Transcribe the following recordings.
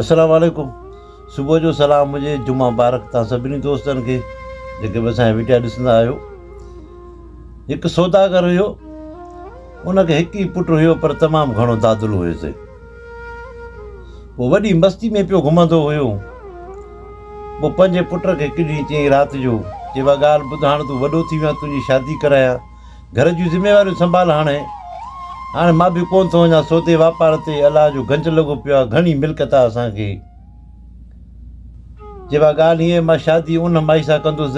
السلام عليڪم صبح جو سلام هجي جمعه مبارڪ تان سڀني دوستن کي جيڪي به اسان جا وڊيا ڏسندا آهيو هڪ سوداگر هيو ان کي هڪ ئي پٽ هيو پر تمام گهڻو دادلو هيس پوء وڏي مستي ۾ پيو گهمندو هيو پوء پنهنجي پٽ کي هڪ ڏينهن چيائين رات جو چي با ڳالهه ٻڌ هاڻ تون وڏو ٿي ويو آهين تنهنجي شادي ڪرايان گهر جون ذميواريون سنڀال هاڻي هاڻي مان به ڪونه ٿو وڃان سودي واپار تي الله جو گنج لڳو پيو آهي گهڻي ملڪيت آهي اسان کي چي با ڳالهه هيئن مان شادي ان مائي سان ڪندس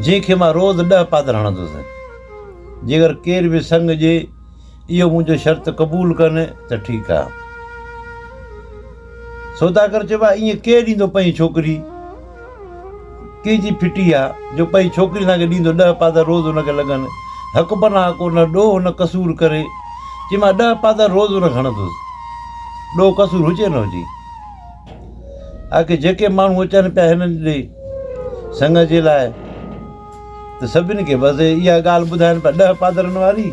جنهن کي مان روز ڏهه پادر هڻندس جيڪر ڪير به سڱ ڏي اهو منهنجو شرط قبول ڪن ته ٺيڪ آ. سوداگر چيو ڀاء ائين ڪير ڏيندو پنهنجي ڇوڪري؟ ڪنهن جي ڦٽي آ جو پنهنجي ڇوڪري اسان کي ڏيندو ڏهه پادر روز ان کي لڳن. حق بناحق ڪو نه ڏوهه نه قصور ڪري. چي مان ڏهه پادر روز ان کي هڻندس. ڏوهه قصور هجي نه هجي. آخر جيڪي ماڻهو اچن پيا هنن ڏي سڱ جي لاء ته سڀني کي بس اها ڳالهه ٻڌائن پيا ڏهه پادرن واري.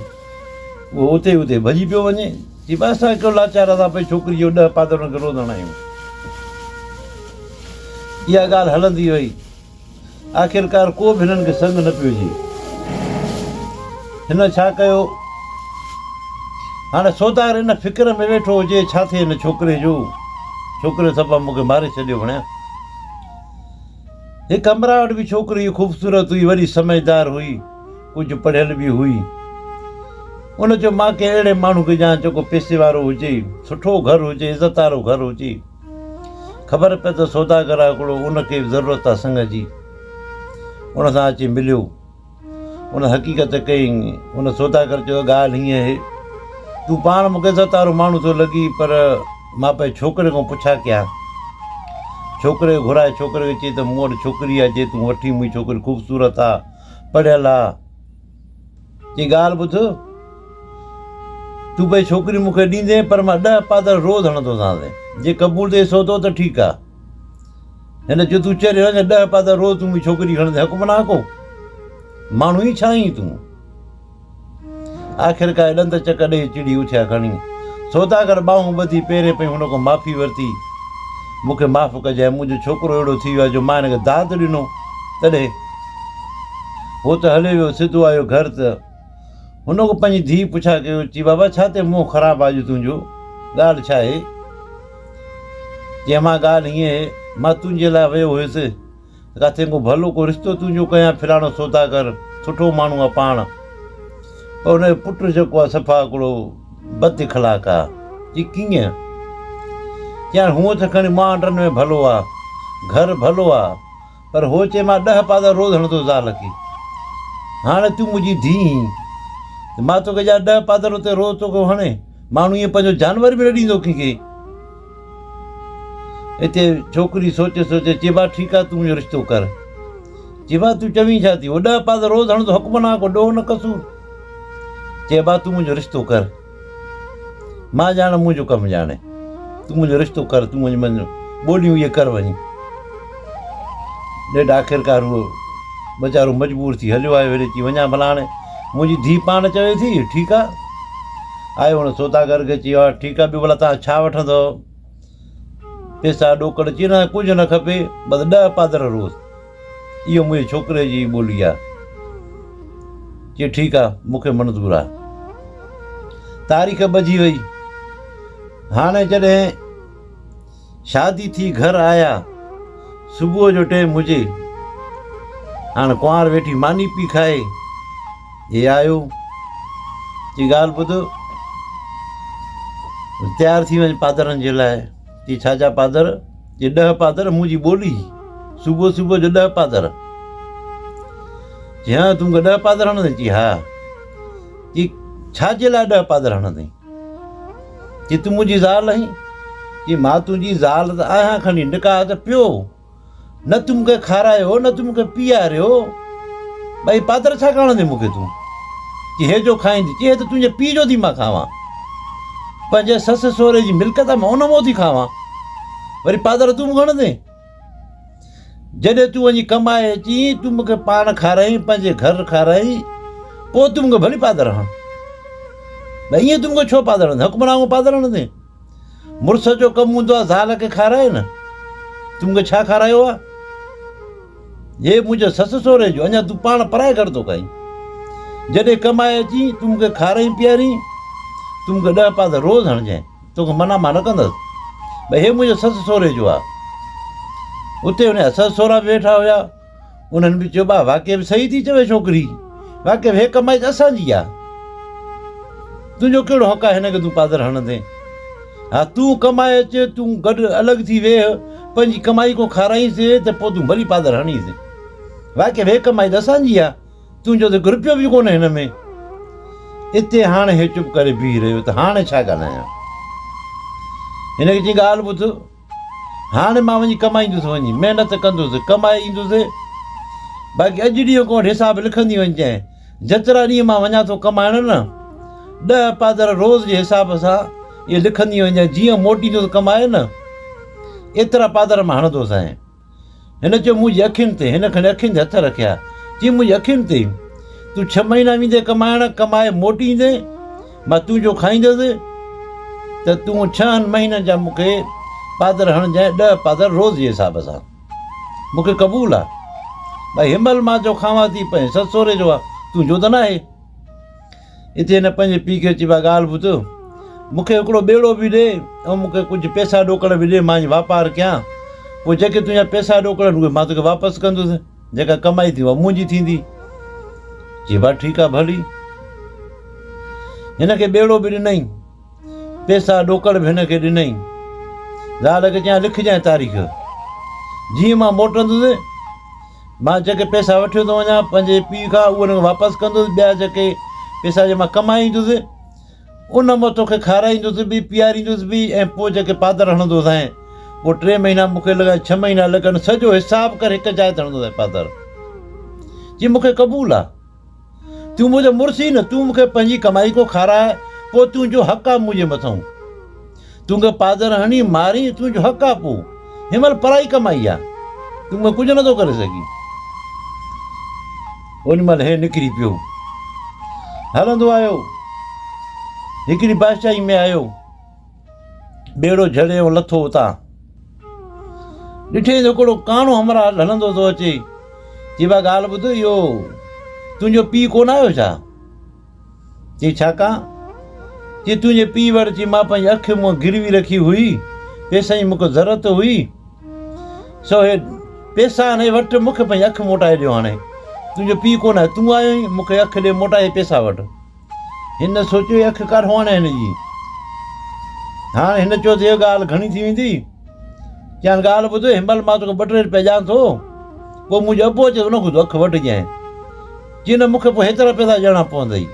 اهو اتي ئي اتي ڀڄي پيو وڃي. چي بس اسان ڪيو لاچار اسان پنهنجي ڇوڪري جو ڏهه پادر ان کي روز هڻايون. اها ڳالهه هلندي وئي. آخرڪار ڪو به هنن کي سڱ نه پيو ڏئي. هن ڇا ڪيو؟ هاڻي سوداگر ان فڪر ۾ ويٺو هجي ڇا ٿئي هن ڇوڪري جو؟ ڇوڪري صفا مون کي ماري ڇڏيو ڀڻيا. هڪ همراهه وٽ به ڇوڪري هئي، خوبصورت هئي، وڏي سمجهدار هئي. ڪجهه پڙهيل به هئي. ان چيو مان ڪنهن اهڙي ماڻهو کي ڄاڻان جيڪو پئسي وارو هجي، سٺو گهر هجي، عزت وارو گهر هجي. خبر پئي ته سوداگر آهي هڪڙو، ان کي به ضرورت آهي سڱ جي. ان سان اچي مليو. ان حقيقت ڪئي. ان سوداگر چيو ڳالهه هيئن آهي، تون پاڻ مون کي عزت وارو ماڻهو ٿو لڳين پر مان پنهنجي ڇوڪري کان پڇا ڪيان. ڇوڪري کي گهرائي ڇوڪري کي چئي ته مون وٽ ڇوڪري آهي جي تون وٺين منهنجي ڇوڪري خوبصورت آهي. پڙهيل آ. چي ڳالهه ٻڌ، تون پنهنجي ڇوڪري مون کي ڏيندين پر مان ڏهه پادر روز هڻندوسانس، جي قبول ٿئي سودو ته ٺيڪ آ. هن چيو تون چريو آهين ڇا ڏهه پادر روز تون منهنجي ڇوڪري کي هڻندين حق منع ڪو ماڻهو ئي ڇا آهين تون. آخرڪار ڏند چڪ ڏيئي چڙهي اٿيا کڻي. سوداگر ٻانهون ٻڌي پيرين پئي هن کان معافي ورتي. مون کي معاف ڪجانء، منهنجو ڇوڪرو اهڙو ٿي ويو آهي جو مان هن کي داد ڏنو تڏهن. هو ته هليو ويو، سڌو آيو گهر ته هن کان پنهنجي ڌيء پڇا ڪيو، چي بابا ڇا تي منهن خراب آهي اڄ تنهنجو، ڳالهه ڇا آهي؟ چي امان ڳالهه هيئن آهي، مان تنهنجي لاء ويو هيس، ڪاٿي ڪو ڀلو ڪو رشتو تنهنجو ڪيان فلاڻو سوداگر سٺو ماڻهو آ پاڻ پر ان جو پٽ جيڪو آ صفا هڪڙو بد اخلاق آ چي ڪيئن چي هاڻي هونء ته کڻي مهانڊن ۾ ڀلو آ گهر ڀلو آ پر هو چي مان ڏهه پادا روز هڻندو زال کي هاڻي تون منهنجي ڌيء آهين ته مان توکي ڏيان ڏهه پادر اتي روز توکي هڻي ماڻهو ائين پنهنجو جانور به نه ڏيندو ڪنهن کي اتي ڇوڪري سوچي سوچي چي با ٺيڪ آ تون منهنجو رشتو ڪر. چي با تون چوين ڇا ٿي؟ هو ڏهه پاس روز هڻندو حق منا ڪو ڏوهه نه قصور. چي با تون منهنجو رشتو ڪر. مان ڄاڻ منهنجو ڪم ڄاڻي. تون منهنجو رشتو ڪر تون وڃ منهنجو ٻوليون اهي ڪر وڃي. نيٺ آخرڪار هو ويچارو مجبور ٿي هليو آيو هيڏي چي وڃان ڀلا هاڻي منهنجي ڌيء پاڻ چوي ٿي ٺيڪ آ. آيو هن سوداگر کي چيو ها ٺيڪ آ ٻيو ڀلا توهان ڇا وٺندؤ؟ پيسا ڏوڪڙ چي نه ڪجهه نه کپي بس ڏهه پادر روز اهو منهنجي ڇوڪري جي ٻولي آ چي ٺيڪ آ مون کي منظور آ تاريخ ٻڌي وئي هاڻي جڏهن شادي ٿي گهر آيا. صبح جو ٽيم هجي. هاڻ ڪنوار ويٺي ماني پي کائي. هي آيو. چي ڳالهه ٻڌ. تيار ٿي وڃ پادرن جي لاء. چي ڇا جا پادر؟ چي ڏهه پادر منهنجي ٻولي. صبح صبح جو ڏهه پادر. چي ها تون مونکي ڏهه پادر هڻندين؟ چي ها. چي ڇا جي لاء ڏهه پادر هڻندين؟ چي تون منهنجي زال آهين؟ چي مان تنهنجي زال ته آهيان کڻي نڪاح ته پيو نه تون مون کي کارايو نه تون مون کي پياريو ڀئي پادر ڇا ڪرڻ مون کي تون چي هي جو کائيندي چي هي ته تنهنجي پيء جو ٿي مان کاوان پنهنجي سس سهري جي ملڪيت مان ان مون ٿي کاوان وري پادر تون مون کي هڻندين جڏهن تون وڃي ڪمائي اچين، تون مون کي پاڻ کارائين، پنهنجي گهر کارائين، پوء تون مون کي ڀلي پادر هڻ. ڀئي ائين تون مون کي ڇو پادر هڻندين؟ حڪمران وانگر پادر هڻندين؟ مڙس جو ڪم هوندو آهي زال کي کارائي نه، تون مون کي ڇا کارايو آهي؟ هي منهنجو سس سهري جو، اڃا تون پاڻ پرائي گهر ٿو کائين. جڏهن ڪمائي اچين، تون مون کي کارائين پيارين، تون مون کي ڏهه پاس روز هڻجانء، توکي منع مان نه ڪندس. ڀئي هي منهنجو سس سهري جو آهي. اتي هن جا سس سهرا به ويٺا هيا. انهن به چيو ڀاء واقعي به صحيح ٿي چوي ڇوڪري، واقعي به هي ڪمائي ته اسان جي آهي. تنهنجو ڪهڙو حق آهي هن کي تون پادر هڻندين؟ ها تون ڪمائي اچ، تون گڏ الڳ ٿي ويهه، پنهنجي ڪمائي ڪو کارائينس ته پوء تون ڀلي پادر هڻيس. واقعي به هي ڪمائي ته اسان جي آهي، تنهنجو ته هڪ رپيو به ڪونهي هن ۾. اتي هاڻ هي چپ ڪري بيهي رهيو ته هاڻي ڇا ڳالهايان. هن کي چيائين ڳالهه ٻڌ. هاڻي مان وڃي ڪمائيندس وڃي محنت ڪندس ڪمائي ايندس باقي اڄ ڏينهن کان وٺي حساب لکندي وڃجانء جيترا ڏينهن مان وڃان ٿو ڪمائڻ نه ڏهه پادر روز جي حساب سان اهي لکندي وڃجانء جيئن موٽيندس ڪمائي نه ايترا پادر مان هڻندوسانء. هن چيو، منهنجي اکين تي. هن کڻي اکين تي هٿ رکيا. چيائين، منهنجي اکين تي. تون ڇهه مهينا ويندين ڪمائڻ، ڪمائي موٽي ايندين، مان تنهنجو کائيندس ته تون ڇهن مهينن جا مون کي پادر هڻجانء، ڏهه پادر روز جي حساب سان. مون کي قبول آ. ڀائي هن مهل مان جو کاوان ٿي، پنهنجي سس سهري جو آ، تنهنجو ته ناهي. اتي هن پنهنجي پيء کي چيو، ڳالهه ٻڌ، مون کي هڪڙو ٻيڙو به ڏي ۽ مون کي ڪجهه پئسا ڏوڪڙ به ڏي، مان وڃي واپار ڪيان، پوء جيڪي تنهنجا پئسا ڏوڪڙ آهن، اهي مان توکي واپس ڪندس، جيڪا ڪمائي ٿي اها منهنجي ٿيندي. چي ڀاء ٺيڪ آهي ڀلي. هن کي ٻيڙو به ڏنائين. پئسا ڏوڪڙ به هن کي ڏنائين. زال کي چيائين لکجانء تاريخ. جيئن مان موٽندس، مان جيڪي پئسا وٺيو ٿو وڃان پنهنجي پيء کان اهي هن کي واپس ڪندس، ٻيا جيڪي پئسا جي مان ڪمائي ايندس، ان مان توکي کارائيندس به، پياريندس به ۽ پوء جيڪي پادر هڻندوسانء، پوء ٽي مهينا مون کي لڳا ڇهه مهينا لڳن، سڄو حساب ڪري هڪ جاء تي هڻندوسانء پادر. چي مون کي قبول آ. تون منهنجو مڙس ئي نه، تون مون کي پنهنجي ڪمائي ڪو کاراء، پوء تنهنجو حق آ منهنجي مٿئون. تون کي پادر هڻي مارين، تنهنجو حق آ پوء. هن مهل پرائي ڪمائي آ، تون مون کي ڪجهه نٿو ڪري سگهين. اوڏي مهل هي نڪري پيو. هلندو آيو. هڪڙي بادشاهي ۾ آيو. ٻيڙو جهلي ۽ لٿو اتان. ڏٺئين ته هڪڙو ڪاڻو همراهه هلندو ٿو اچي. چي ڀاء ڳالهه ٻڌ، اهو تنهنجو پيء ڪونه آيو ڇا؟ چي ڇا ڪان؟ چي تنهنجي پيء وٽ چي مان پنهنجي اک منهن گروي رکي هئي، پئسن جي مون کي ضرورت هئي، سو هي پئسا هاڻي وٺ، مون کي پنهنجي اک موٽائي ڏيو هاڻي. تنهنجو پيء ڪونه آيو، تون آيو آهين، مون کي اک ڏي موٽائي هي پئسا وٺ. هن سوچيو هي اک ڪاڏهون آڻي هن جي. هاڻ هن چيو ته اها ڳالهه گهڻي ٿي ويندي. چيائين ڳالهه ٻڌ، هن مهل مان توکي ٻه ٽي رپيا ڏيان ٿو، پوء منهنجو ابو اچي ته ان کان تون اک وڍجانء. چي نه مون کي پوء هيترا پئسا ڏيڻا پوندئي،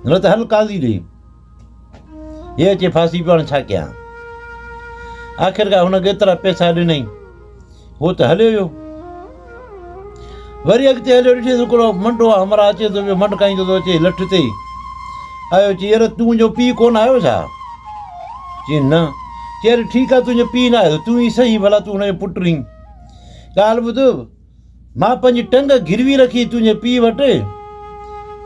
نه ته هل قاضي ڏي. هي اچي ڦاسي پيو هاڻي ڇا ڪيان. آخرڪار هن کي ايترا پئسا ڏنائين. هو ته هليو ويو. وري اڳتي هليو ڏٺي ته هڪڙو منڊو همراهه اچي ٿو پيو منڊڪائيندو ٿو اچي لٺ تي آيو چي يار تنهنجو پيء ڪونه آيو ڇا؟ چي نه. چي يار ٺيڪ آ تنهنجو پيء نه آيو تون ئي سهي ڀلا تون هن جو پٽ آهين. ڳالهه ٻڌ مان پنهنجي ٽنگ گروي رکي تنهنجي پيء وٽ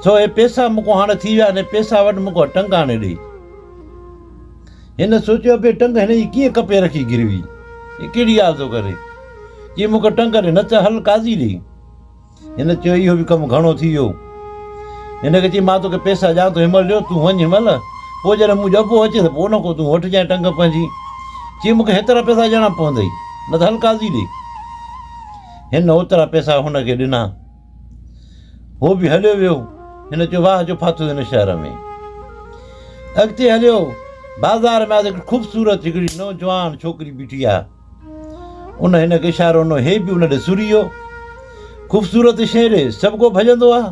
سو هي پيسا مون کان هاڻي ٿي ويا آهن پيسا وٺ مون کان ٽنگ آڻي ڏي. هن سوچيو ابي ٽنگ هن جي ڪيئن ڪپي رکي گروي، هي ڪهڙي ڳالهه ٿو ڪري. چي مون کي ٽنگ ڏي نه ته هل قاضي ڏي. هن چيو اهو به ڪم گهڻو ٿي ويو. هن کي چي مان توکي پئسا ڏيان ٿو هن مهل ڏيو تون وڃ هن مهل پوء جڏهن منهنجو ابو اچي ته پوء ان کان تون وٺجانء ٽنگ پنهنجي. چي مون کي هيترا پئسا ڏيڻا پوندئي نه ته هل قاضي ڏي. هن اوترا پئسا هن کي ڏنا. هو به هليو ويو. هن چيو واهه جو ڦاٿو هن شهر ۾. اڳتي هليو بازار ۾ آيو ته هڪڙي خوبصورت هڪڙي نوجوان ڇوڪري بيٺي آ. ان هن کي اشارو ڏنو هي به ان ڏي سري ويو. خوبصورت شيء ڏي سڀ ڪو ڀڄندو آ.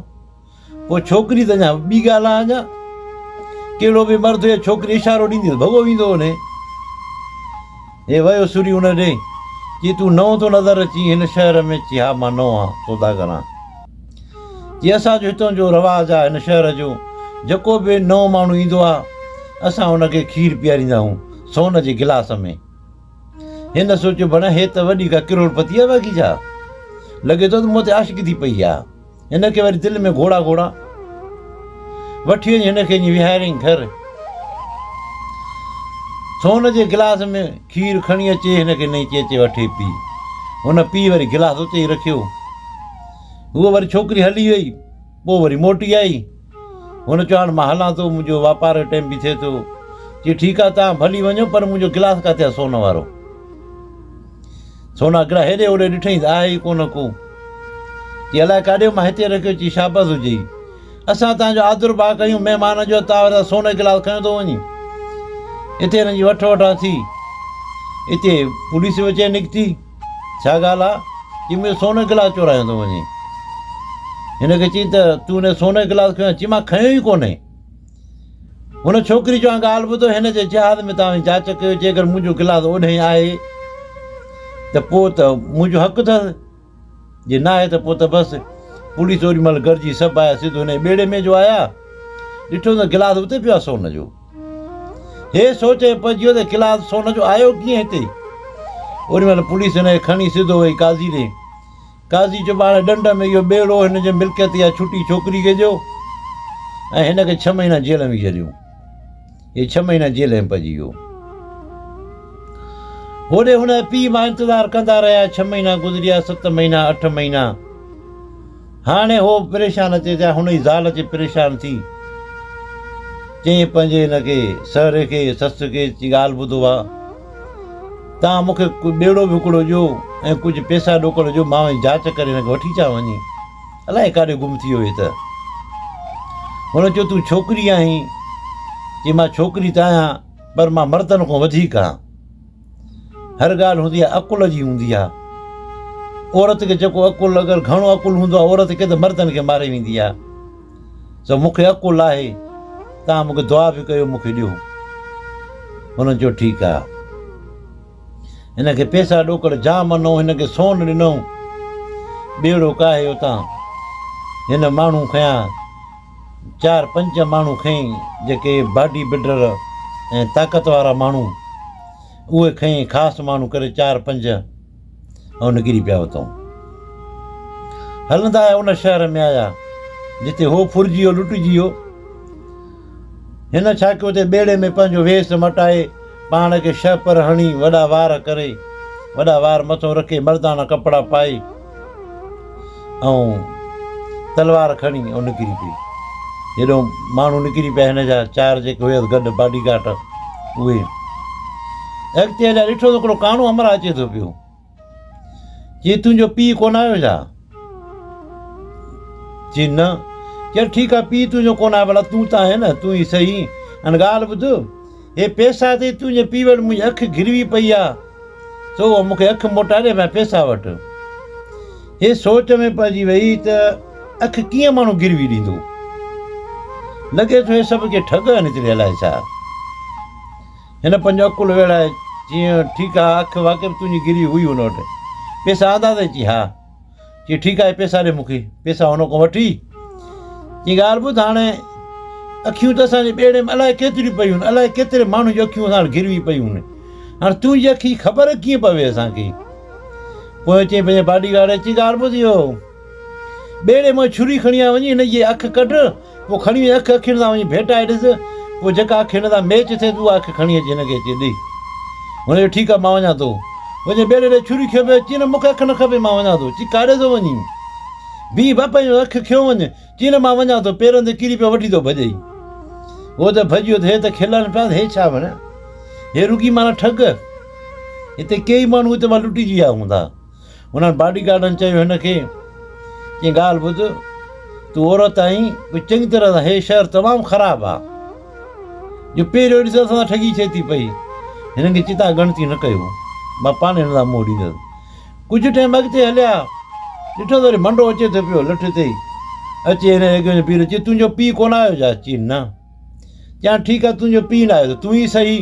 پوء ڇوڪري ته اڃا ٻي ڳالهه آ اڃا. ڪهڙو به مرد يا ڇوڪري اشارو ڏيندي ته ڀڳو ويندو انهي. هي ويو سري ان ڏي، چي تون نئون ٿو نظر اچين هن شهر ۾؟ چي ها مان نئون آهان، سوداگر آهان. چي اسان جو هتان جو رواج آ هن شهر جو، جيڪو به نئون ماڻهو ايندو آ، اسان ان کي کير پياريندا آهيون سون جي گلاس ۾. هن سوچيو ڀڻا هي ته وڏي ڪا ڪروڙپتي آ باقي ڇا؟ لڳي ٿو ته مون تي عاشق ٿي پئي آ. هن کي وري دل ۾ گهوڙا گهوڙا وٺي وڃي هن کي وڃي ويهاريائين گهر. سون جي گلاس ۾ کير کڻي اچي هن کي نئين چيچي وٺي پي. هن پي وري گلاس اتي ئي رکيو. هوء وري ڇوڪري هلي وئي. پوء وري موٽي آئي. هن چيو هاڻ مان هلان ٿو، منهنجو واپار جو ٽيم به ٿئي ٿو. چي ٺيڪ آ توهان ڀلي وڃو پر منهنجو گلاس ڪاٿي آ سون وارو. سونا گلاس هيڏي هوڏي ڏٺئين ته آهي ئي ڪونه ڪو. چي الائي ڪاڏي مان هتي رکيو. چي شابس هجئي. اسان توهان جو آدر ڀاء ڪيون مهمان جو توهان وري سون جو گلاس کنيو ٿو وڃين. اتي هنن جي وٺ وٺان ٿي. اتي پوليس به اچي نڪتي. ڇا ڳالهه آ؟ چي منهنجو سون جو گلاس چورايو ٿو وڃين. هن کي چيائين ته تون هن سون جو گلاس کنيو؟ چي مان کنيو ئي ڪونهي. هن ڇوڪري جو ڳالهه ٻڌو هن جي جهاز ۾ توهان جاچ ڪيو جيڪر منهنجو گلاس اوڏهين آهي ته پوء ته منهنجو حق اٿس. جي ناهي ته پوء ته بس. پوليس اوڏي مهل گڏجي سڀ آيا سڌو هن جي ٻيڙي ۾ جو آيا ڏٺو ته گلاس اتي پيو آهي سون جو. هي سوچ ۾ پئجي ويو ته گلاس سون جو آيو ڪيئن هتي. اوڏي مهل پوليس هن کي کڻي سڌو وئي قاضي ڏي. قاضي چيو پاڻ ڏنڊ ۾ اهو ٻيڙو هن جي ملڪيت يا ڇٽي ڇوڪري کي ڏيو ۽ هن کي ڇهه مهينا جيل ۾ وجهي ڇڏيو. هي ڇهه مهينا جيل ۾ پئجي ويو. هوڏي هن جا پيء ماء انتظار ڪندا رهيا، ڇهه مهينا گذريا، ست مهينا، اٺ مهينا. هاڻي هو پريشان اچي ٿيا، هن جي زال اچي پريشان ٿي. چيائين پنهنجي هن کي سهري کي، سس کي، چي ڳالهه ٻڌو ها، توهان مون کي ٻيڙو به هڪڙو ڏيو ۽ ڪجهه پئسا ڏوڪڙ ڏيو، مان وڃي جاچ ڪري هن کي وٺي اچان وڃي. الائي ڪاڏي گم ٿي ويو هي ته. هن چيو تون ڇوڪري آهين؟ چي مان ڇوڪري ته آهيان پر مان مردن کان وڌيڪ آهيان. هر ڳالهه هوندي آهي عقل جي هوندي آهي. عورت کي جيڪو عقل اگر گهڻو عقل هوندو آهي عورت کي ته مردن کي ماري ويندي آهي. سو مون کي عقل آهي توهان مون کي دعا به ڪيو مون کي ڏيو. هن چيو ٺيڪ آهي. هن کي پئسا ڏوڪڙ جام ڏنو، هن کي سون ڏنو، ٻيڙو ڪاهي اتان هن ماڻهو کنيا، چار پنج ماڻهو کنئي جيڪي باڊي بلڊر ۽ طاقت وارا ماڻهو، اهي کنئي خاص ماڻهو ڪري چار پنج ۽ نڪري پيا اتان. هلندا آيا ان شهر ۾ آيا جتي هو ڦرجي ويو لٽجي ويو. هن ڇا ڪيو ته ٻيڙي ۾ پنهنجو ويس مٽائي پاڻ کي شهپر هڻي وڏا وار ڪري وڏا وار مٿو رکي مردانا ڪپڙا پائي ۽ تلوار کڻي ۽ نڪري پئي. هيڏو ماڻهو نڪري پيا هن جا چار جيڪي هيس گڏ باڊي گارڊ اهي اڳتي هليا ڏٺو ته هڪڙو ڪاڻو همراهه اچي ٿو پيو. چي تنهنجو پيء ڪونه آيو ڇا؟ چي نه. چي ٺيڪ آ پيء تنهنجو ڪونه آيو ڀلا تون ته آهين نه تون ئي سهي. هاڻي ڳالهه ٻڌ هي پئسا اٿئي تنهنجي پيء وٽ منهنجي اک گروي پئي آ سو مون کي اک موٽائي ڏي مان پئسا وٺ. هي سوچ ۾ پئجي وئي ته اک ڪيئن ماڻهو گروي ڏيندو. لڳي ٿو هي سڀ ڪي ٺڳ آهن هتڙي الائي ڇا. هن پنهنجو عقل ويڙهائي چيائين، ٺيڪ آ، اک واقعي به تنهنجي گري هئي هن وٽ. پئسا آندا اٿئي؟ چي، ها. چي، ٺيڪ آهي، پئسا ڏي مون کي. پئسا هن کان وٺي چي، ڳالهه ٻڌ، هاڻي اکيون ته اسان جي ٻيڙي ۾ الائي ڪيتريون پيون آهن، الائي ڪيتري ماڻهن جون اکيون اسان وٽ گروي پيون آهن. هاڻي تنهنجي اک جي خبر ڪيئن پوي اسان کي؟ پوء چيائين پنهنجي باڊي گارڊ کي، چي، ڳالهه ٻڌ، اهو ٻيڙي مان ڇري کڻي آ وڃي هن جي اک ڪڍ، پوء کڻي وڃي اک اکين سان وڃي ڀيٽائي ڏس، پوء جيڪا اک هن سان ميچ ٿئي ته اها اک کڻي اچي هن کي اچي ڏي. هن چيو ٺيڪ آ مان وڃان ٿو. وڃي ٻيڙي ڏي ڇري کنيو پيو، چي نه مون کي اک نه کپي مان وڃان ٿو. چي ڪاڏي ٿو وڃين؟ بيهه ڀا پنهنجو اک کنيو وڃ. چي نه مان وڃان ٿو. پيرن تي ڪري پيو وٺي ٿو ڀڄئي. هو ته ڀڄي ويو ته هي ته کلن پيا ته هي ڇا وڻيا. هي رڳي معنيٰ ٺڳ. هتي ڪيئي ماڻهو هتي مان لٽجي ويا هوندا. انهن باڊي گارڊن چيو هن کي، چيائين ڳالهه ٻڌ، تون عورت آهين، پوء چڱي طرح سان هي شهر تمام خراب آ، جو پهريون ڏس اسان سان ٺڳي ٿئي ٿي پئي، هنن کي چتا ڳڻتي نه ڪيو، مان پاڻ هن سان منهن ڏيندس. ڪجهه ٽائيم اڳتي هليا، ڏٺو ته وري منڊو اچي ٿو پيو لٺ تي، اچي هن جي اڳيان وڃي بيهي رهيو، چي تنهنجو پيء ڪونه آيو ڇا؟ چي نه. چيائين ٺيڪ آ تنهنجو پيء نه آيو ته تون ئي سهي.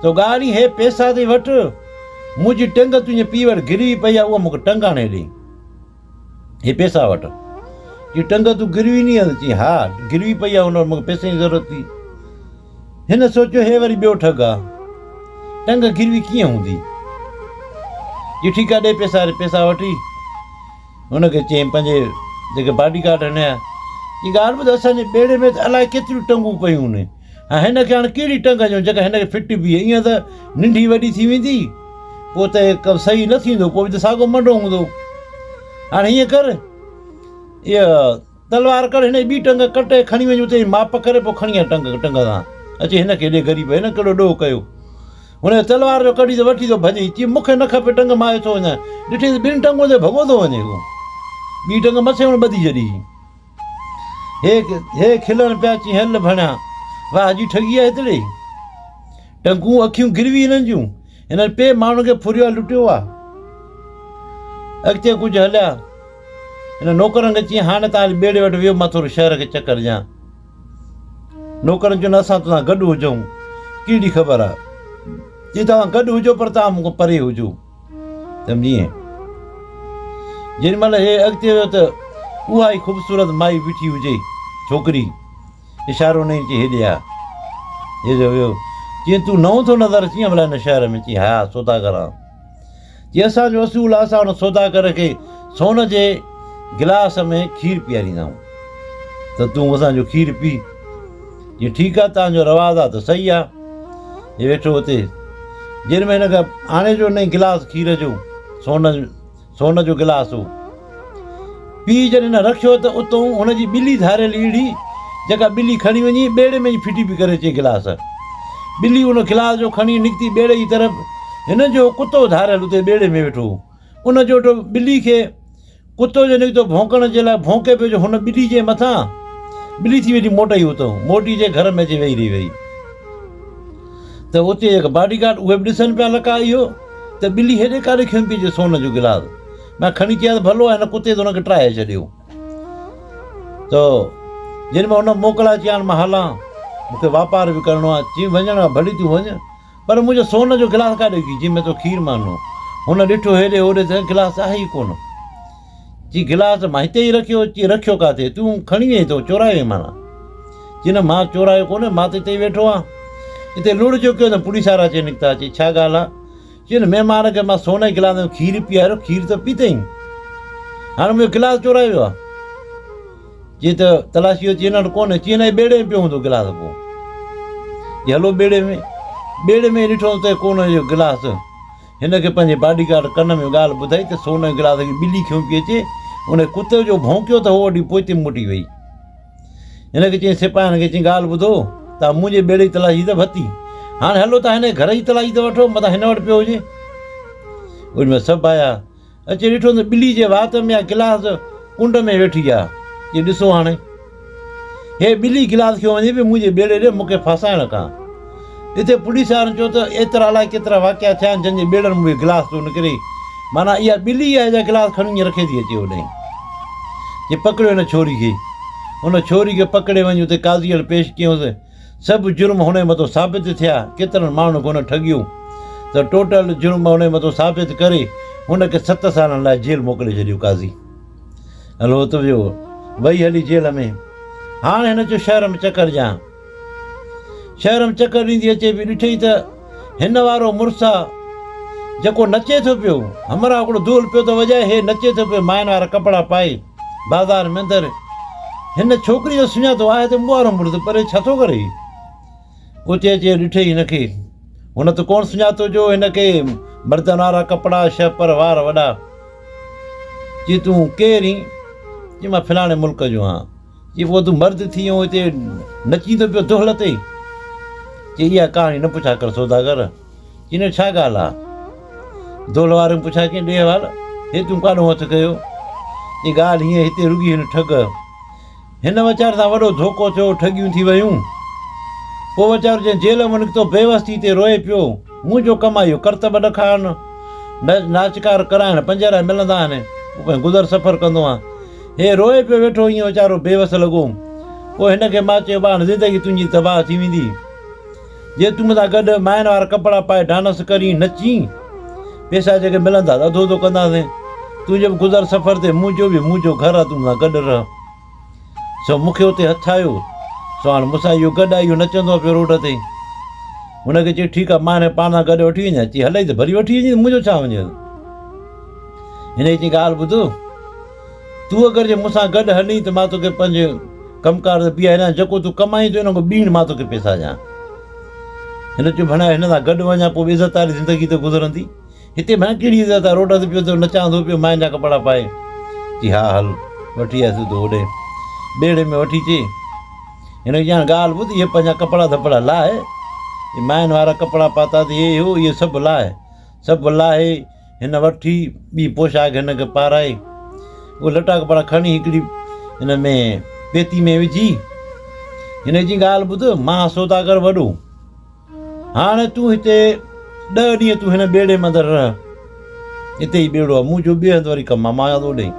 تو ڳالهه هي پئسا ٿي وٺ، منهنجي ٽنگ تنهنجي پيء وٽ گروي پئي آ اها مون کي ٽنگ آڻي ڏي. هي پئسا وٺ. چي ٽنگ تون گروي ني آندي؟ چي ها گروي پئي آ ان وٽ مون کي پئسن جي ضرورت ٿي. هن سوچيو هي وري ٻيو ٺڳ آ. ٽنگ گروي ڪيئن هوندي؟ چي ٺيڪ آ ڏي پئسا. پئسا وٺي هن کي چيائين پنهنجي جيڪي باڊي گارڊ هنيا، چي ڳالهه ٻڌ اسان جي ٻيڙي ۾ ته الائي ڪيتريون ٽنگون پيون آهن. ۽ هن کي هاڻ ڪهڙي ٽنگ ڏيون جيڪا هن کي فٽ بيهي. ائين ته ننڍي وڏي ٿي ويندي، پوء ته ڪم صحيح نه ٿيندو، پوء به ته ساڳو منڊو هوندو. هاڻ هيئن ڪر، اها تلوار ڪڍ، هن جي ٻي ٽنگ ڪٽي کڻي وڃ اتي ماپ ڪري پوء کڻي آ ٽنگ ٽنگ سان اچي هن کي ڏي غريب هن ڪهڙو ڏوهه ڪيو. هن جي تلوار جو ڪڍي ته وٺي ٿو ڀڄي. چي مون کي نه کپي ٽنگ مان ٿو وڃان. ڏٺي ته ٻن ٽنگن تي ڀڳو ٿو وڃي. هو ٻي ٽنگ مٿي هن ٻڌي ڇڏي. هي هي کلڻ پيا چي هل ڀڻيا واهه جي ٺڳي آهي هتڙي. ٽنگون اکيون گروي هنن جون. هنن پي ماڻهن کي ڦريو آهي لٽيو آهي. اڳتي ڪجهه هليا. هن نوڪرن کي چيائين هاڻي تان هلي ٻيڙي وٽ ويهو مان ٿورو شهر کي چڪر ڏيان. نوڪرن چيو نه اسان توسان گڏ هجون ڪهڙي خبر آ. چي توهان گڏ هجو پر توهان مون کان پري هجو. سمجهين؟ جيڏي مهل هي اڳتي ويو ته اها ئي خوبصورت مائي بيٺي هجي ڇوڪري. اشارو نئين چي هيڏي آ. هي جو ويو. چي تون نئون ٿو نظر اچين ڀلا هن شهر ۾؟ چي ها سوداگر آن. چي اسان جو اصول آ اسان ان سوداگر کي سون جي گلاس ۾ کير پياريندا آهيون ته تون اسان جو کير پي. چي ٺيڪ آ تان جو رواج آ ته صحيح آ. هي ويٺو اتي جن ۾ هن کي آڻي جو نئين گلاس کير جو سون سون جو گلاس هو. پيء جڏهن هن رکيو ته اتئون هن جي ٻلي ڌاريل ايڙهي، جيڪا ٻلي کڻي وڃي ٻيڙي ۾ ئي ڦٽي پئي ڪري اچي گلاس. ٻلي ان گلاس جو کڻي نڪتي ٻيڙي جي طرف، هن جو ڪتو ڌاريل اتي ٻيڙي ۾ ويٺو هو. ان جو ڏٺو ٻلي کي ڪتو جو نڪتو ڀونڪڻ جي لاء ڀونڪي پيو جو هن ٻلي جي مٿان ٻلي ٿي ويٺي موٽئي اتئون موٽي اچي گهر ۾ اچي ويهي رهي وئي. ته اتي جيڪا باڊي گارڊ اهي به ڏسن پيا لڪا اهو ته ٻلي هيڏي ڪاڏي کنيو پئي اچي سون جو گلاس مان کڻي چيا ته ڀلو آهي هن ڪتي ته هن کي ٽراهي ڇڏيو ته جن ۾ هن موڪلائي چيا مان هلان مون کي واپار به ڪرڻو آهي چي وڃڻ ڀلي تون وڃ پر منهنجو سون جو گلاس ڪاڏي ويو جنهن ۾ تو کير مانو هن ڏٺو هيڏي هوڏي ته گلاس آهي ئي ڪونه چي گلاس مان هتي ئي رکيو، چي رکيو ڪاٿي؟ تون کڻي وئين تو چورائي وئين معنيٰ؟ چي نه مان چورايو ڪونهي، مان ته هتي ئي ويٺو آهيان. اتي لڙ جو ڪيو ته پوليس وارا اچي نڪتا، چي ڇا ڳالهه آهي؟ چي نه مهمان کي مان سون جي گلاس ۾ کير پياريو، کير ته پيتئين، هاڻي منهنجو گلاس چورائي ويو آهي. چي ته تلاشي ويو، چي هن وٽ ڪونهي، چي هن جي ٻيڙي ۾ پيو هوندو گلاس پوء. چي هلو ٻيڙي ۾، ٻيڙي ۾ ڏٺو ته ڪونه اهو گلاس. هن کي پنهنجي باڊي گارڊ ڪن ۾ ڳالهه ٻڌائي ته سون جو گلاس کي ٻلي کنيو پئي اچي. ان ڪتي جو ڀونڪيو ته هوء وڏي پوئتي موٽي وئي. هن کي چيائين سپاهين کي چيائين ڳالهه ٻڌو، توهان منهنجي ٻيڙي جي تلاشي ته ورتي، هاڻي هلو توهان هن جي گهر جي تلاشي ته وٺو، متان هن وٽ پيو هجي. ان ۾ سڀ آيا. اچي ڏٺو ته ٻلي جي وات ۾ اها گلاس ڪنڊ ۾ ويٺي آ. چي ڏسو هاڻي هي ٻلي گلاس کيو وڃي پئي منهنجي ٻيڙي ڏي مون کي ڦاسائڻ کان. اتي پوليس وارن چيو ته ايترا الائي ڪيترا واقعا ٿيا آهن جن جي ٻيڙن مان اهي گلاس ٿو نڪري. معنيٰ اها ٻلي آهي جا گلاس کڻي ائين رکي ٿي اچي هوڏانهن. چي پڪڙيو هن ڇوري کي. ان ڇوري کي پڪڙي وڃي اتي قاضي وٽ پيش ڪيائونس. سڀ جرم هن جي مٿو ثابت ٿيا، ڪيترن ماڻهن کي هن ٺڳيو ته ٽوٽل جرم هن جي مٿو ثابت ڪري هن کي ست سالن لاء جيل موڪلي ڇڏيو. قاضي هلو ته ويو وئي هلي جيل ۾. هاڻ هن چيو شهر ۾ چڪر ڏيان. شهر ۾ چڪر ڏيندي اچي پئي ڏٺئي ته هن وارو مڙس آ جيڪو نچي ٿو پيو. همراهه هڪڙو دهل پيو ٿو وڄائي، هي نچي ٿو پيو ماين وارا ڪپڙا پائي. بازار ۾ اندر هن ڇوڪري جو سڃاتو آهي ته مون وارو مڙس پر هي ڇا ٿو ڪري؟ اتي اچي ڏٺئي هن کي. هن ته ڪونه سڃاتو جو هن کي مردن وارا ڪپڙا، شهپر، وار وڏا. چي تون ڪير هين؟ چي مان فلاڻي ملڪ جو آهيان. چي پوء تون مرد ٿي ۽ هتي نچين ٿو پيو دهل تي؟ چي اها ڪهاڻي نه پڇا ڪر سوداگر. چي نه ڇا ڳالهه آ؟ دهل وارن پڇا ڪيائين ڏي حوال، هي تون ڪاڏهون هٿ ڪيو؟ چي ڳالهه هيئن هتي رڳي هن ٺڳ. هن ويچاري سان وڏو ڌوڪو ٿيو، ٺڳيون ٿي ويون. پوء ويچارو جنهن جيل مان نڪتو بيوس ٿي هتي روئي پيو. منهنجو ڪم آ اهو ڪرتب ڏکارڻ، ناچ ڪار ڪرائڻ، پنجهرا ملندا آهن، پوء پنهنجو گذر سفر ڪندو آهيان. هي روئي پيو ويٺو ائين ويچارو بيوس لڳو. پوء هن کي مان چيو ٻانهن زندگي تنهنجي تباهه ٿي ويندي. جي تون مون سان گڏ ماين وارا ڪپڙا پائي ڊانس ڪرين، نچين، پيسا جيڪي ملندا ته اڌو اڌو ڪنداسين. تنهنجو به گذر سفر ٿئي، منهنجو به، منهنجو گهر آ، تون مون سان گڏ رهه. سو مون کي اتي هٿ آيو، سو هاڻ مون سان اهو گڏ آ، اهو نچندو آ پيو روڊ تي. هن کي چيو ٺيڪ آ، مان هن کي پاڻ سان گڏ وٺي وڃان؟ چي هلئي ته ڀلي وٺي وڃين، منهنجو ڇا وڃي. هن جي چي ڳالهه ٻڌ، تون اگر جي مون سان گڏ هلين ته مان توکي پنهنجي ڪم ڪار ته بيهاريان، جيڪو تون ڪمائين ٿو ان کان ٻيڻ مان توکي پئسا ڏيان. هن چيو ڀڻا هن سان گڏ وڃان پوء به عزت واري زندگي ته گذرندي. هتي ڀڻا ڪهڙي عزت آهي، روڊ تي پيو ٿو نچان ٿو پيو ماين جا ڪپڙا پائي. چي ها هل. وٺي آيس سڌو هوڏي ٻيڙي ۾ وٺي چي هن کي چيائين ڳالهه ٻڌ اهي پنهنجا ڪپڙا ڌپڙا لاهه، اهي ماين وارا ڪپڙا پاتا اٿئي اهي هو اهي سڀ لاهه. سڀ لاهي هن وٺي ٻي پوشاڪ هن کي پارائي. اهي لٽا ڪپڙا کڻي هڪڙي هن ۾ پيتي ۾ وجهي هن جي ڳالهه ٻڌ، مان سوداگر وڏو، هاڻي تون هتي ڏهه ڏينهن تون هن ٻيڙي ۾ اندر رهه، هتي ئي ٻيڙو آهي، منهنجو ٻئي هنڌ وري ڪم آهي، مان وڃان ٿو اوڏي.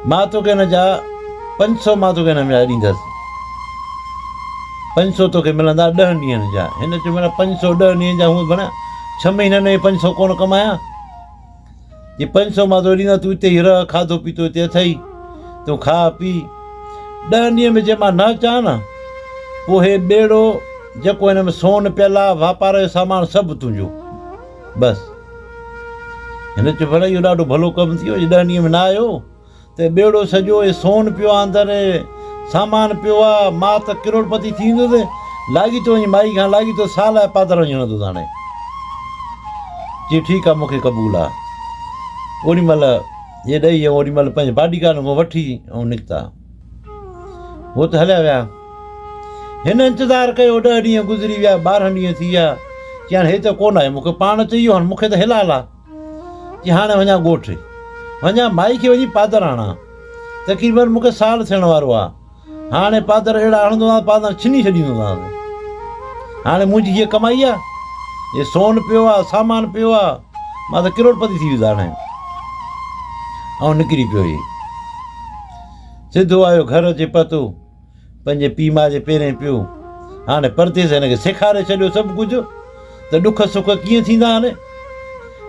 مان توکي هن جا 500 مان توکي هن جا ڏيندس، 500 توکي ملندا ڏهن ڏينهن جا. هن چيو معنيٰ 500 ڏهن ڏينهن جا هونء ڀڻا ڇهه مهينن ۾ 500 ڪونه ڪمايان، جي 500 مان توکي ڏيندس تون اتي ئي رهه، کاڌو پيتو اتي اٿئي، تون کاء پي، ڏهن ڏينهن ۾ جي مان نه اچان نه پوء هي ٻيڙو جيڪو هن ۾ سون پيل آ، واپار جو سامان سڀ تنهنجو. بس. هن چيو ڀلا اهو ڏاڍو ڀلو ڪم ٿي ويو، جي ڏهن ڏينهن ۾ نه آيو ته ٻيڙو سڄو هي سون پيو آ اندر، سامان پيو آ، مان ته ڪروڙپتي ٿي ويندس، لاڳيتو وڃي مائي کان لاڳيتو سال لاء پادر وڃي هڻندس هاڻي. چي ٺيڪ آ مون کي قبول آ. اوڏي مهل هي ڏئي ۽ اوڏي مهل پنهنجي باڊي گارڊن کان وٺي ۽ نڪتا. هو ته هليا ويا. هن انتظار ڪيو، ڏهه ڏينهن گذري ويا، 12 ڏينهن ٿي ويا. چي هاڻي هي ته ڪونه آيو، مون کي پاڻ چئي ويو، هاڻي مون کي ته حلال آ. چي هاڻي وڃان ڳوٺ، وڃان مائي کي وڃي پادر آڻان. تقريبن مون کي سال ٿيڻ وارو آ. هاڻي پادر اهڙا هڻندومانس، پادر ڇني ڇڏيندومانس. هاڻي منهنجي هيء ڪمائي آ، هي سون پيو آ، سامان پيو آ، مان ته ڪروڙپتي ٿي ويس هاڻي. ۽ نڪري پيو هي. سڌو آيو گهر اچي پهتو، پنهنجي پيء ماء جي پيرين پيو. هاڻي پرديس هن کي سيکاري ڇڏيو سڀ ڪجهه ته ڏک سک ڪيئن ٿيندا آهن.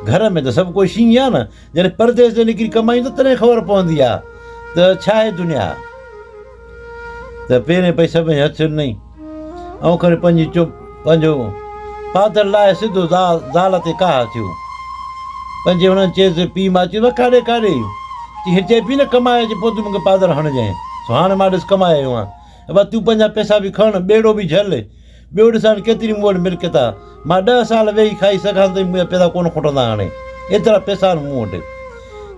گهر ۾ ته سڀ ڪو شينهن آ نه، جڏهن پرديس تي نڪري ڪمايون ته تڏهن خبر پوندي آ ته ڇا آهي دنيا. ته پهرين پئي سڀني هٿ ڏنئي ۽ کڻي پنهنجي چپ پنهنجو پادر لاهي سڌو زال تي ڪاهه ٿيو. پنهنجي هنن چيس پيء ماء چيس ڪاڏي ڪاڏي؟ چي هي چئي پئي نه ڪمائي اچ پوء تون مون کي پادر هڻجانء. سو هاڻي مان ڏس ڪمائي آيو آهيان. ابا تون پنهنجا پئسا به کڻ ٻيڙو به جهل. ٻيو ڏسان ڪيتري مون وٽ ملڪيت آ. مان ڏهه سال ويهي کائي سگهان ته به منهنجا پئسا ڪونه کٽندا هاڻي. ايترا پئسا آهن مون وٽ.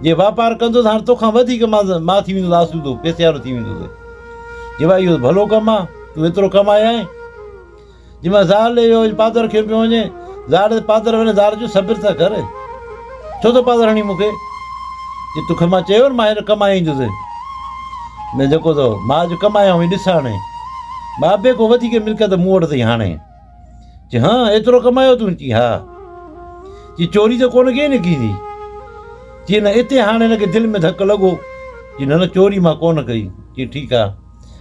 جي واپار ڪندس هاڻي توکان وڌيڪ مان مان ٿي ويندس آسودو، پئسي وارو ٿي ويندس. چي ڀاء اهو ته ڀلو ڪم آ، تون ايترو ڪمائي آئين. جي مان زال ڏي ويو پادر کنيو پيو وڃي. زال ڏي پادر وڃي زال چيو صبر ته ڪر. ڇو ٿو پادر هڻين مون کي؟ چي توکي مان چيو نه مان هينئر ڪمائي ايندس. نه جيڪو تو مان اڄ ڪمايو آهين ڏس هاڻي. بابي کان وڌيڪ ملڪيت مون وٽ اٿئي هاڻي. چي ها ايترو ڪمايو تون؟ چي ها. چي چوري ته ڪونه ڪئي نه ڪيندي؟ چي نه اتي هاڻي هن کي دل ۾ ڌڪ لڳو. چي نه نه چوري مان ڪونه ڪئي. چي ٺيڪ آ.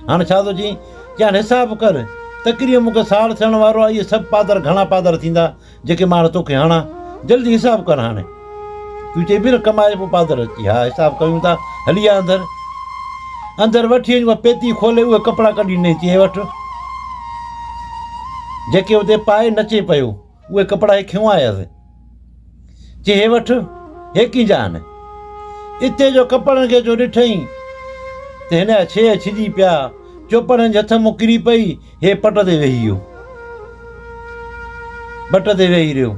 هاڻ ڇا ٿو چئين؟ چي هاڻ حساب ڪر. تقريبن مون کي سال ٿيڻ وارو آ اهي سڀ پادر گهڻا پادر ٿيندا جيڪي مان هاڻ توکي هڻان. جلدي حساب ڪر هاڻي. تون چئي پئي نه ڪمائي پوء پادر. چي ها حساب ڪيون ٿا. هلي آ اندر. اندر وٺي وڃ اها پيتي کولي اهي ڪپڙا ڪڍي ڏنائين. چي هي وٺ. جيڪي اتي پائي نچي پيو. اهي ڪپڙا هي کنيو آيس. چي هي وٺ، هي ڪنهن جا آهن؟ اتي جو ڪپڙن کي جو ڏٺئين ته هن جا ڇيهه ڇڄي پيا، چوپڙ هن جي هٿ مان ڪري پئي، هي پٽ تي ويهي ويو. پٽ تي ويهي رهيو.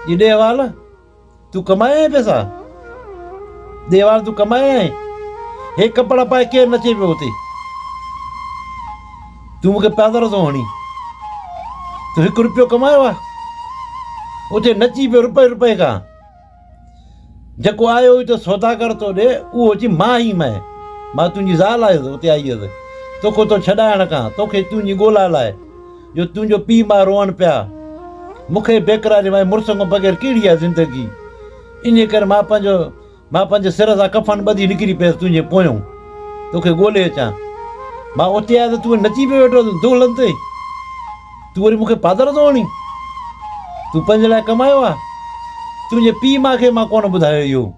چي ڏي حوال. تون ڪمايا آهين پئسا؟ ديوار تون ڪمايا آهين؟ هي ڪپڙا پائي ڪير نچي پيو اتي؟ تون مون کي پادر ٿو هڻين. تون هڪ روپيو ڪمايو آهي؟ اتي نچي پيو روپئي روپئي کان. جيڪو آيو هئي ته سوداگر تو ڏي، اهو چي مان ئي مئي. مان تنهنجي زال آيس اتي آئي هيس. توکو تو ڇڏائڻ کان، توکي تنهنجي ڳولا لاء. جو تنهنجو پيء ماء روئن پيا. مون کي بيقراري واري مڙس کان بغير ڪهڙي آهي زندگي. انهيء ڪري مان پنهنجو مان پنهنجي سر سان ڪفن ٻڌي نڪري پيس تنهنجي پويون توکي ڳولي اچان. مان اتي آيس ته تون نچي پيو ويٺو دهلن تي. تون وري مون کي پادر ٿو هڻين. تون پنهنجي لاء ڪمايو آهي. تنهنجي پيء ماء کي مان ڪونه ٻڌايو اهو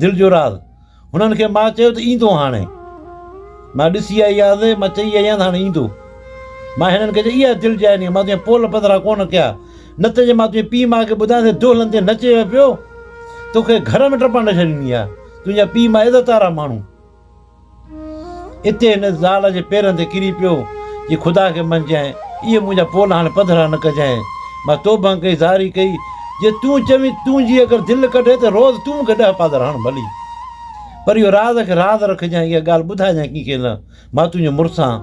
دل جو راز. هنن کي مان چيو ته ايندو هاڻي. مان ڏسي آئي آهيان، مان چئي آئي آهيان ته هاڻي ايندو. مان هنن کي چيو اها دل جاء ني، مان تنهنجا پول پڌرا ڪونه ڪيا، نه ته جي مان تنهنجي پيء ماء کي ٻڌايان ته دهلن تي نچي ويو پيو، توکي گهر ۾ ٽپڻ نه ڇڏيندي آهيان. تنهنجا پيء ماء عزت وارا ماڻهو. اتي هن زال جي پيرن تي ڪري پيو، چي خدا کي مڃجانء، اهي منهنجا پول هاڻي پڌرا نه ڪجانء. مان توبهه ڪئي، زاري ڪئي، جي تون چوين، تنهنجي اگر دل ڪڍي ته روز تون مون کي ڏهه پادر هڻ ڀلي. پر اهو راز کي راز رکجانء، اها ڳالهه ٻڌائجانء ڪنهن کي نه. مان تنهنجو مڙس آهيان.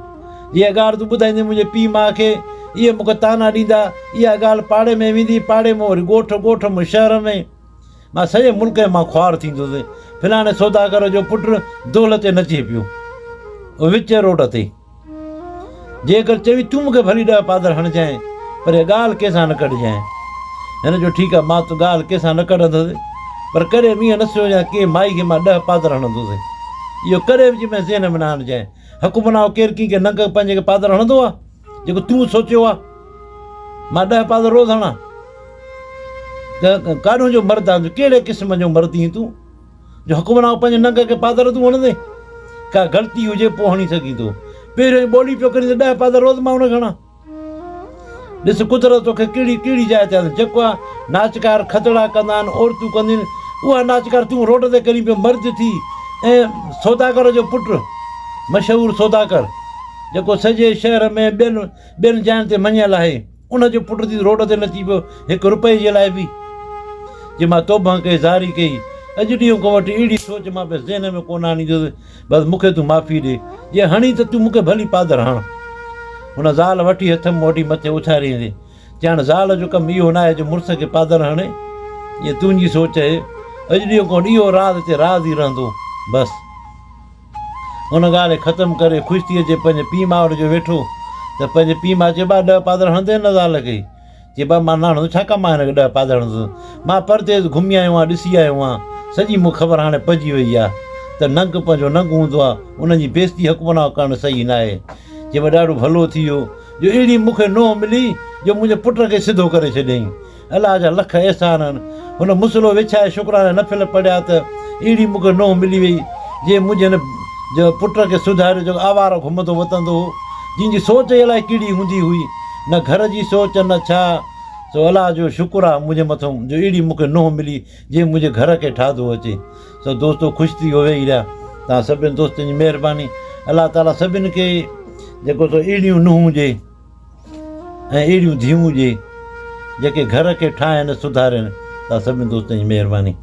جي اها ڳالهه تون ٻڌائيندين منهنجي پيء ماء کي، اهي مون کي طعنا ڏيندا. اها ڳالهه پاڙي ۾ ويندي، پاڙي مان وري ڳوٺ، ڳوٺ مان شهر ۾. مان سڄي ملڪ ۾ مان خوار ٿيندس. فلاڻي سوداگر جو پٽ دهل تي نچي پيو. وچ روڊ تي. جيڪر چوين تون مون کي ڀلي ڏهه پادر هڻجانء، پر اها ڳالهه ڪنهن سان نه ڪڍجانء. هن چيو ٺيڪ آهي، مان ڳالهه ڪنهن سان نه ڪڍندس، پر ڪڏهن به ائين نه سوچجانء ڪنهن مائي کي مان ڏهه پادر هڻندس. اهو ڪڏهن به چئي ذهن ۾ نه آڻجانء. حق بناء ڪير ڪنهن کي ننگ پنهنجي کي پادر هڻندو آهي، جيڪو تون سوچيو آهي. مان ڏهه پادر روز هڻان. ڪاڏهون جو مرد آهين تون، ڪهڙي قسم جو مرد آهين تون، جو حق بناء پنهنجي ننگ کي پادر تون هڻندين. ڪا غلطي هجي پوء هڻي سگهين ٿو. پهريون ئي ٻولي پيو ڪرين ته ڏهه پادر روز مان هن کي هڻان. ڏس قدرت توکي ڪهڙي ڪهڙي جاء تي آندو. جيڪو آ ناچڪار کدڙا ڪندا آهن، عورتون ڪنديون آهن، اها ناچڪار تون روڊ تي ڪرين پيو مرد ٿي ۽ سوداگر جو پٽ مشهور سوداگر جيڪو سڄي شهر ۾ ٻين ٻين جاين تي مڃيل آهي ان جو پٽ ٿي روڊ تي نچي پيو هڪ روپئي جي لاء به. جي مان توبهه ڪئي زاري ڪئي اڄ ڏينهن کان وٺي اهڙي سوچ مان پنهنجي ذهن ۾ ڪونه آڻيندس. بس مون کي تون معافي ڏي. جي هڻين ته تون مون کي ڀلي پادر هڻ. هن زال وٺي هٿ مان وٺي مٿي اٿاريندي. چيائين زال جو ڪم اهو ناهي جو مڙس کي پادر هڻي. اها تنهنجي سوچ آهي. اڄ ڏينهن کان اهو راز هتي راز ئي رهندو. بس. ان ڳالهه کي ختم ڪري خوش ٿي اچي پنهنجي پيء ماء وٽ جو ويٺو ته پنهنجي پيء ماء چيو ٻا ڏهه پادر هڻندين نه زال کي؟ چي بابا مان نه هڻندس، ڇا ڪم آهي هن کي ڏهه پادر هڻندس، مان پرديس گهمي آيو آهيان، ڏسي آيو آهيان، سڄي مون کي خبر هاڻي پئجي وئي آهي ته ننگ پنهنجو ننگ هوندو آهي، ان جي بيعزتي حق بناء ڪرڻ صحيح ناهي. چي بابا ڏاڍو ڀلو ٿي ويو جو اهڙي مون کي نونهن ملي جو منهنجي پٽ کي سڌو ڪري ڇڏيائين. الله جا لک احسان آهن. هن مصلو وڇائي شڪرانا نفل پڙهيا ته اهڙي مون کي نونهن ملي وئي، جنهن منهنجي هن پٽ کي سڌاريو جيڪو آواره گهمندو وتندو هو، جنهن جي سوچ ئي الائي ڪهڙي هوندي هئي، نه گهر جي سوچ نه ڇا. سو الله جو شڪر آهي منهنجي مٿئون جو اهڙي مون کي نونهن ملي، جنهن منهنجي گهر کي ٺاهيو اچي. سو دوستو خوش ٿي ويهي رهيا. توهان سڀني دوستن جي مهرباني. الله تعاليٰ سڀني کي جيڪو سو اهڙيون نونهون ڏي. ۽ اهڙيون ڌيئون ڏي، جيڪي گهر کي ٺاهين سڌارين. توهان سڀني دوستن جي مهرباني.